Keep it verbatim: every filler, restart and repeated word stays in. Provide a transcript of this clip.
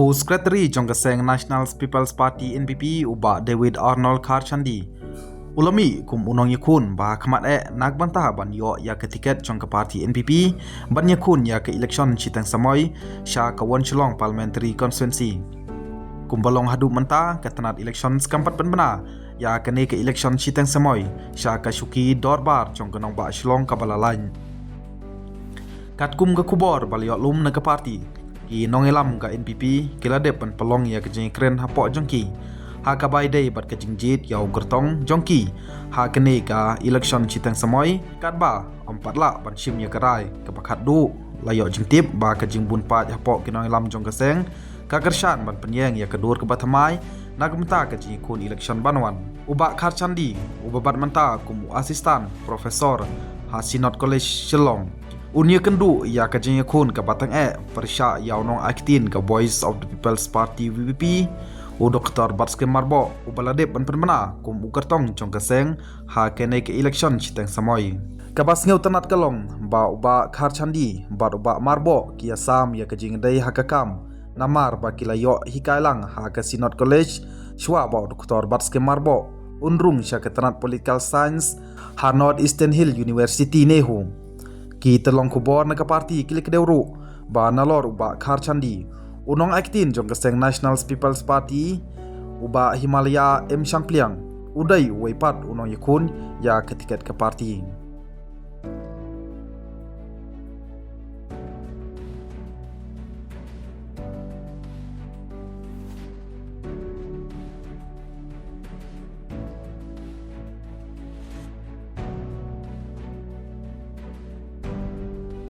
U Secretary jong ka seng National People's Party N P P, u Bah David Arnold Kharchandi, u la mih kum u nongïakhun ba ha khmat eh na ka bynta ban ïoh ïa ka tiket jong ka party N P P ban ïakhun ïa ka election shiteng samoi sha ka West Shillong Parliamentary Constituency. Kumba long haduh mynta, ka tnat election kam pat pynbna ïa kane ka election shiteng samoi sha ka shuki dorbar jong ka nongbah Shillong kaba la lain. Katkum ka khubor ba la ïoh lum na ka party, ki nongïalam ka N P P ki la dep ban pynlong ïa ka jingkren hapoh jong ki ha kaba ïadei bad ka jingjied ïa u kyrtong jong ki ha kane ka election shiteng samoi, katba ym pat lah ban shim ïa ka rai kaba khatduh. La ïoh jingtip ba ka jingbun paid hapoh ki nongïalam jong ka seng ka kyrshan ban pynïeng ïa ka dur kaba thymmai na ka bynta ka jingïakhun election ban wan. U Bah Kharchandi, uba bad mynta kum u Assistant Professor ha Synod College Shillong, un ïakynduh ïa ka jingïakhun kaba tang eh pyrshah ïa u nongai ktien ka Voice of the People's Party V P P, u Doktor Batskhem Myrboh, uba la dep ban pynbna kum u kyrtong jong ka seng ha kane ka election shiteng samoi. Kaba sngewtynnat ka long ba u Bah Kharchandi bad u Bah Myrboh ki ïasam ïa ka jingïadei ha ka kam, namar ba ki la ïoh hikai lang ha ka Synod College shuwa ba u Doktor Batskhem Myrboh un rung sha ka tnat Political Science ha North Eastern Hill University, NEHU. Ki tyllong khubor na ka party ki la kdew ruh ba nalor u Bah Kharchandi, u nongai ktien jong ka seng National People's Party, u Bah Himalaya M Shangpliang, u dei uwei pat u nongïakhun ïa ka tiket ka party.